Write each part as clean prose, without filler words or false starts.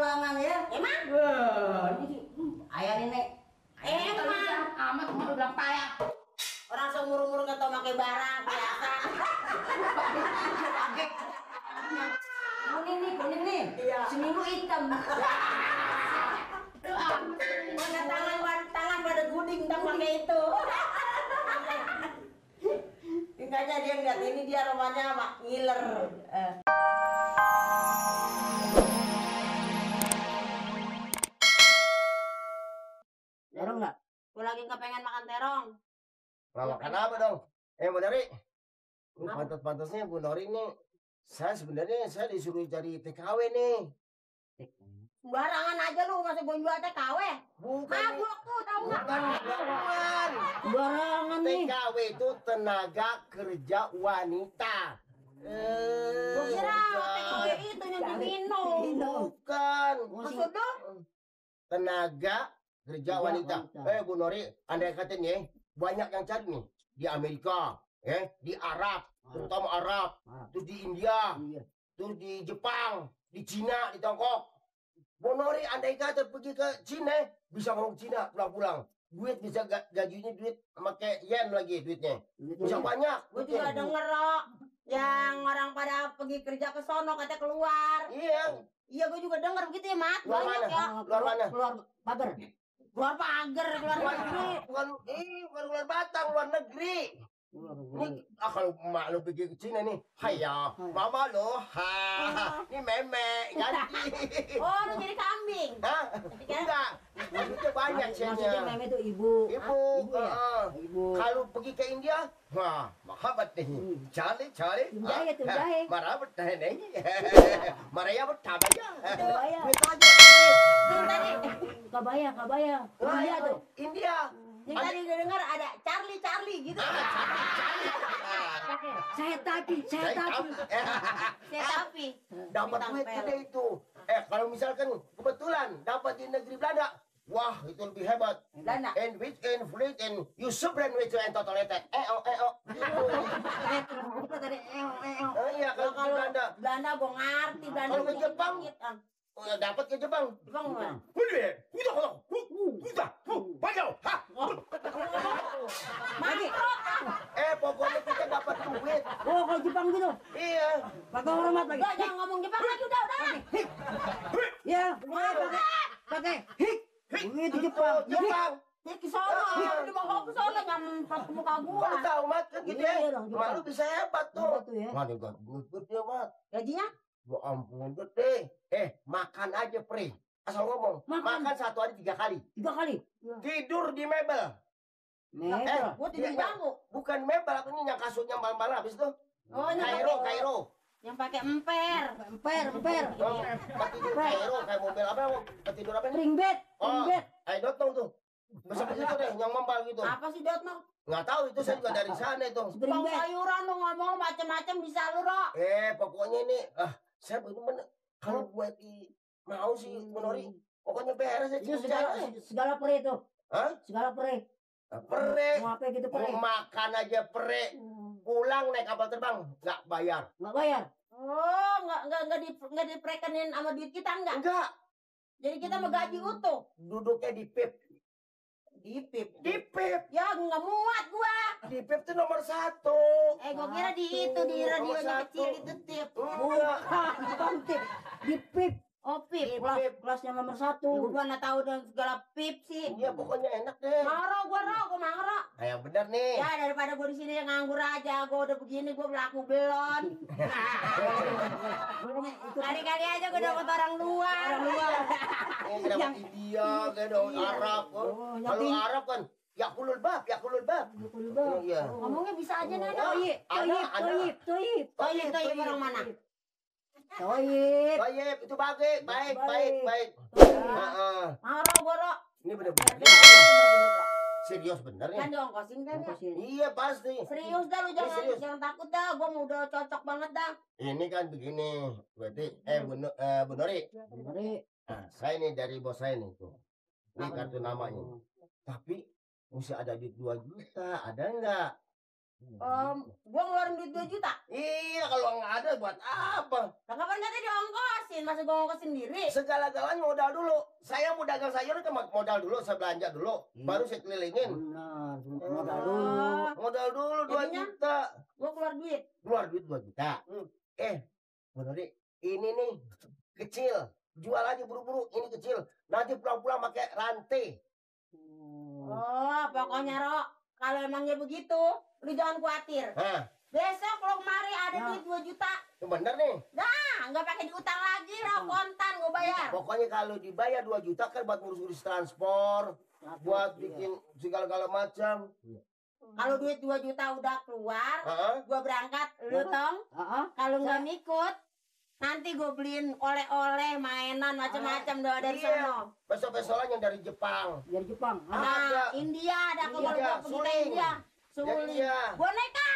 pulangan ya. Emang? Ayah nenek. Emang? Amat cuma bilang payah. Orang seumur-umur nggak tau pakai barang biasa. Kuning nih. Iya. Seminggu hitam. Mana tangan pada guding tak pakai itu. Tingkahnya dia ngeliat ini dia rumahnya mak ngiler. Terong nggak? Gue lagi kepengen makan terong. Nah, makan apa dong? Bu Nori, pantas-pantasnya Bu Nori nih. Saya disuruh cari TKW nih. Sembarangan aja lu masih gue jual TKW. Bukan. Mabuk tuh tau nggak? Bukan. Barangan nih. TKW itu tenaga kerja wanita. Gue kira TKW itu yang diminum. Bukan. Maksud lu? Tenaga kerja wanita. Bu Nori, andai kata nih, banyak yang cari nih di Amerika, di Arab, terutama Arab, terus di India, terus di Jepang, di Cina, di Tiongkok. Bu Nori, andai kata pergi ke Cina, bisa ngomong Cina pulang-pulang. Duit bisa gajinya duit pakai yen lagi duitnya. Bisa banyak. Gue juga denger loh, yang orang pada pergi kerja ke sono katanya keluar. Iya. Iya gue juga denger begitu ya Mat. Keluar Banyak mana? ya. Keluar mana? Keluar pagar. Keluar pagar, keluar negeri. Bukan keluar Batang, luar negeri. Ini kalau mak lo pergi ke Cina nih, haya, mama lo, ini meme, ganti. Oh, lu jadi kambing. Hah? Enggak, maksudnya banyak Maksudnya cenya. meme itu ibu. Ibu, Ibu. kalau pergi ke India, wah, mahabat nih. Cari. Tunjahe. Marabat nih. Maraya bertabaya. Kabaya. Duit aja. Yang tadi, Kabaya. India tuh. India. yang tadi gue denger ada Charlie gitu. Saya tapi. Saya tapi. Dapat duit gede itu. Kalau misalkan kebetulan dapat di negeri Belanda, wah itu lebih hebat. Belanda. And which and fleet and you subran which and totalated. Gitu. Iya kalau di Belanda. Belanda gue ngerti. Belanda Kalau ke punya Jepang? dikit. Dapat ke Jepang. Jepang mana? Pokoknya kita dapat duit. Oh, kalau Jepang gitu. Iya. Pakai hormat lagi. Udah jangan ngomong Jepang lagi udah. Ya, pakai hik. Itu Jepang. Jepang. Dia ke sono, dia mau ke sono jangan ke muka gua. Kau tahu mat kan gitu ya. Iya dong, Jepang. Malu bisa hebat tuh. Hebat tuh ya. Mana gede mat. Gajinya? Ya ampun gede. Makan aja pre. Asal ngomong. Makan. Makan satu hari 3 kali. 3 kali. Tidur di mebel. Mebel. Gua tidur bangku. Bukan mebel, aku ini yang kasutnya malam-malam habis itu. Oh, yang Kairo. yang pakai emper. Emper. Tidur Kairo kayak mobil apa? Tidur apa nih? Ring bed. I don't know tuh. Bisa begitu deh, yang membal gitu. Apa sih Dotno? Nggak tahu itu saya juga dari sana itu. Ring Bang bed. sayuran lu ngomong macam-macam bisa lu, Ro. Pokoknya ini saya bener-bener kalau buat mau sih menori, pokoknya beres Itu aja. segala pere itu. Hah? Segala pere. Pere. Mau apa gitu pere? Mau makan aja pere. Pulang naik kapal terbang nggak bayar. Nggak bayar. Oh, enggak diprekenin sama duit kita enggak? Enggak. Jadi kita mau gaji utuh. Duduknya di PIP. Di PIP. Di PIP. Ya enggak muat gua. Di PIP itu nomor 1. Gua kira di itu di radionya kecil itu tip. Bukan tip. Di pip. Oh, PIP. Kelasnya nomor 1. Gua mana tahu dengan segala PIP sih. Iya pokoknya enak deh. Gua mau Ro. Kayak bener nih. Ya daripada gua di sini yang nganggur aja, gua udah begini gua berlaku belon. Kali-kali aja gua dapat orang luar. Ini dapat India, kayak dapat Arab. Kalau Arab kan yakulul bab. Iya. Ngomongnya bisa aja nih. Toyib. Toyib orang mana? Toyib. Baik, itu baik. Gua Ro. Ini bener-bener. Serius bener Kan nih. diongkosin kan ya? Iya pasti. Serius dah lu Serius. jangan takut dah, gua mau udah cocok banget dah. Ini kan begini. Berarti Bu Nori. Saya nih dari bos saya nih tuh. Ini kartu namanya. Tapi mesti ada duit 2 juta, ada enggak? Gua ngeluarin duit 2 juta. Iya, kalau nggak ada buat apa? Lah kapan katanya diongkosin, masa gua ngongkos sendiri? Segala-galanya modal dulu. Saya mau dagang sayur kan modal dulu, saya belanja dulu, baru saya kelilingin. Benar, modal dulu. Modal dulu 2 Jadinya? juta. Gua keluar duit. Keluar duit 2 juta. Bu Nori, ini nih kecil. Jual aja buru-buru, ini kecil. Nanti pulang-pulang pakai rantai. Oh, pokoknya Ro, kalau emangnya begitu, lu jangan khawatir. Hah, Besok lo kemari ada Nah. duit 2 juta. itu bener nih. Nggak pakai diutang lagi, Ro, kontan gua bayar. Pokoknya kalau dibayar 2 juta kan buat ngurus-ngurus transport, buat bikin segala-gala macam. Kalau duit 2 juta udah keluar, Heeh. gua berangkat, lu tong. Kalau nggak ngikut, nanti gue beliin oleh-oleh, mainan, macam-macam doa dari Iya. sono. Besok-besokannya dari Jepang. Dari Jepang. Nah, India ada kok kalau India, gua pergi ke suling. India. Dari Suling. India. Boneka.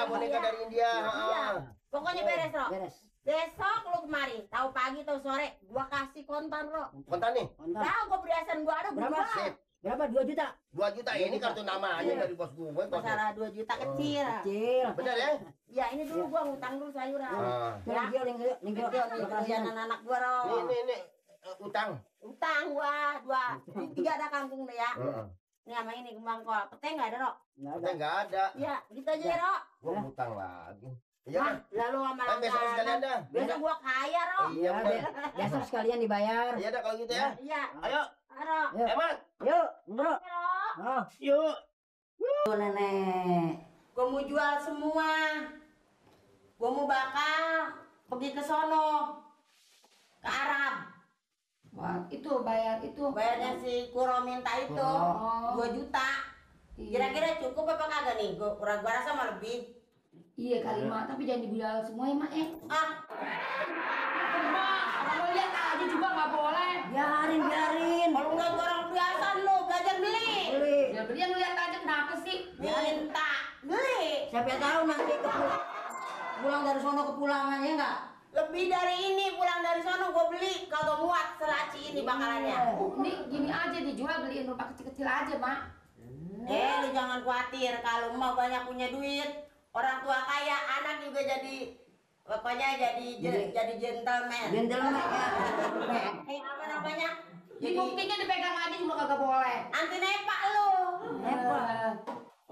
Boneka dari India. Heeh. Pokoknya beres, Ro. Beres. Besok lu kemari, tahu pagi tahu sore, gua kasih kontan, Ro. Kontan nih, Kontan. Tahu gua perhiasan gua ada Berapa? berapa? sip. Berapa? 2 juta. 2 juta ini kartu namanya Iya. dari bos gue. Masalah 2 juta kecil. Kecil. Bener ya? Ya, ini dulu gua ngutang dulu sayuran. Ah. Linggil, linggil, linggil. Kecil kerjaan anak gua, Ro. Ini utang. Utang gua 2. 3 ada kangkung deh ya. Heeh. Ini sama ini kembang kol. Pete enggak ada, Ro? Nggak ada. Kita nggak ada. Ya, gitu aja ya, Ro. Gua utang lagi. Iya Hah, kan? lalu sama Kan besok sekalian langganan. dah. Besok gua kaya, Ro. Iya Ya, bener. besok sekalian dibayar. Iya dah kalau gitu ya. Iya, Ayo, Ro. Eman. Yuk, bro. Ro. Oh, Yuk. nenek. Gua mau jual semua. Gua mau bakal pergi ke sono. Ke Arab. Wah, itu bayar itu. Bayarnya si Kuro minta itu Oh. 2 juta. Iya. Kira-kira cukup apa kagak nih? Gua rasa mah lebih. Iya kali mak, tapi jangan dijual semua ya mak Ah, Mak, kalau lo lihat aja juga nggak boleh. Biarin, biarin. kalau nggak orang perhiasan lu belajar beli. Beli. Ya beli yang lihat aja kenapa sih? Minta beli. Siapa tahu nanti pulang dari sono kepulangan ya enggak? Lebih dari ini pulang dari sono gua beli kagak muat selaci ini bakalannya. Ini gini aja dijual beliin rumah kecil-kecil aja mak. Lu jangan khawatir kalau emak banyak punya duit, orang tua kaya, anak juga jadi pokoknya jadi gentleman. Gentleman ya. Apa namanya? Di Jadi buktinya dipegang aja juga kagak boleh. anti nepak lu. Hebat.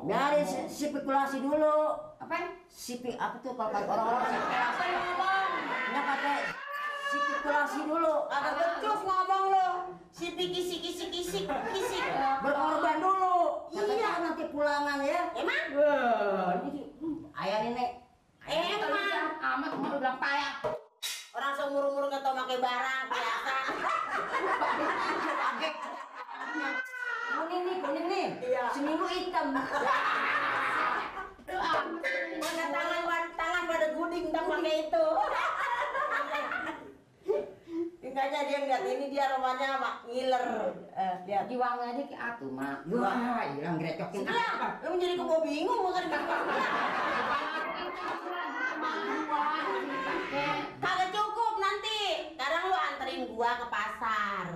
Biarin spekulasi dulu. Apa? Sipi apa tuh kalau kata orang-orang spekulasi. Apa lu ngomong? Enggak pakai spekulasi dulu. Agak becus ngomong lu. Si kisik. Berkorban dulu. Siapa Iya. tahu nanti pulangan ya. Emang? Ayah nenek. Emang? Amat cuma udah bilang payah. Orang seumur-umur nggak tau pakai barang, biasa. Kuning nih. Iya. Seminggu hitam. Mana tangan pada guding tak pakai itu. Tingkahnya dia ngeliat ini dia rumahnya mak ngiler. Lihat. Jiwang aja kayak atu mak. Wah, hilang grecokin. Sebelah, lu menjadi kebo bingung makan di sebelah. Kagak cukup nanti. Sekarang lu anterin gua ke pasar.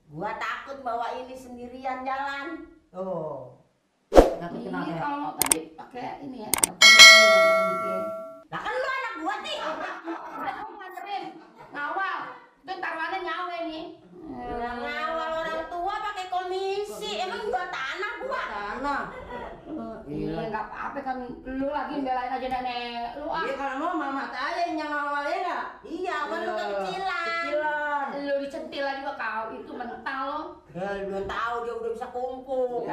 Gua takut bawa ini sendirian jalan. Tuh. Takut Ini kenapa ya? kalau tadi pakai ini ya, ada komisi. Lah kan lu anak gua nih. Kamu ngajarin ngawal, itu taruhannya nyawa nih. Orang ngawal orang tua pakai komisi. Emang gua tanah gua. Tanah. Iya nggak apa-apa kan, lu lagi belain aja nenek lu ah. Iya kalau mau mama aja yang ngawalin enggak? Iya, kan lu kekecilan. Kecilan. Lu dicentil aja juga kau itu mental lo. Ya, lu belum tahu dia udah bisa kumpul.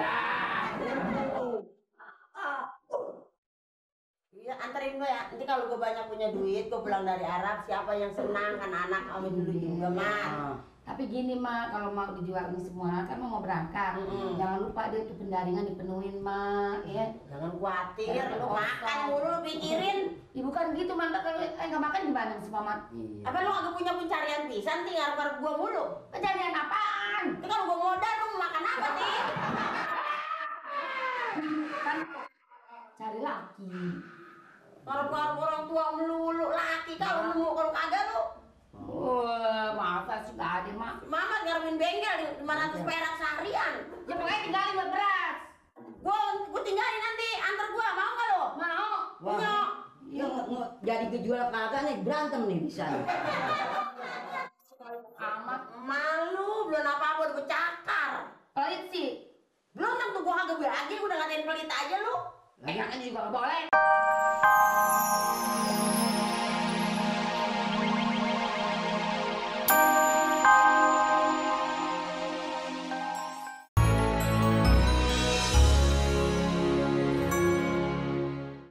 Iya, anterin gue ya. Nanti kalau gue banyak punya duit, gue pulang dari Arab, siapa yang senang kan anak sama dulu juga mah. Tapi gini mak, kalau mau dijual ini semua kan mau berangkat, jangan lupa dia tuh pendaringan dipenuhin mak, ya. Jangan khawatir, lu makan mulu lu pikirin. Ya bukan gitu mantap kalau nggak makan gimana semua mak? Apa lu agak punya pencarian pisan, tinggal ngarep gue mulu. Kejadian apaan? Tapi kalau gue modal, lu mau makan apa nih? Kan cari laki. Ngarep-ngarep orang tua melulu, laki kalau lu kalau kagak lu. Wah, masa sih nggak ada mak? Mama ngarepin bengkel 500 perak seharian. Ya pokoknya tinggalin buat beras. Gua tinggalin nanti, antar gua, mau nggak lo? Mau. Punya. Ya jadi kejual kagak nih, berantem nih bisa nih. Amat. Malu, belum apa-apa udah bercakar. Pelit sih. Belum tentu gua kagak lagi, udah ngatain pelit aja lu. Lagi juga nggak boleh.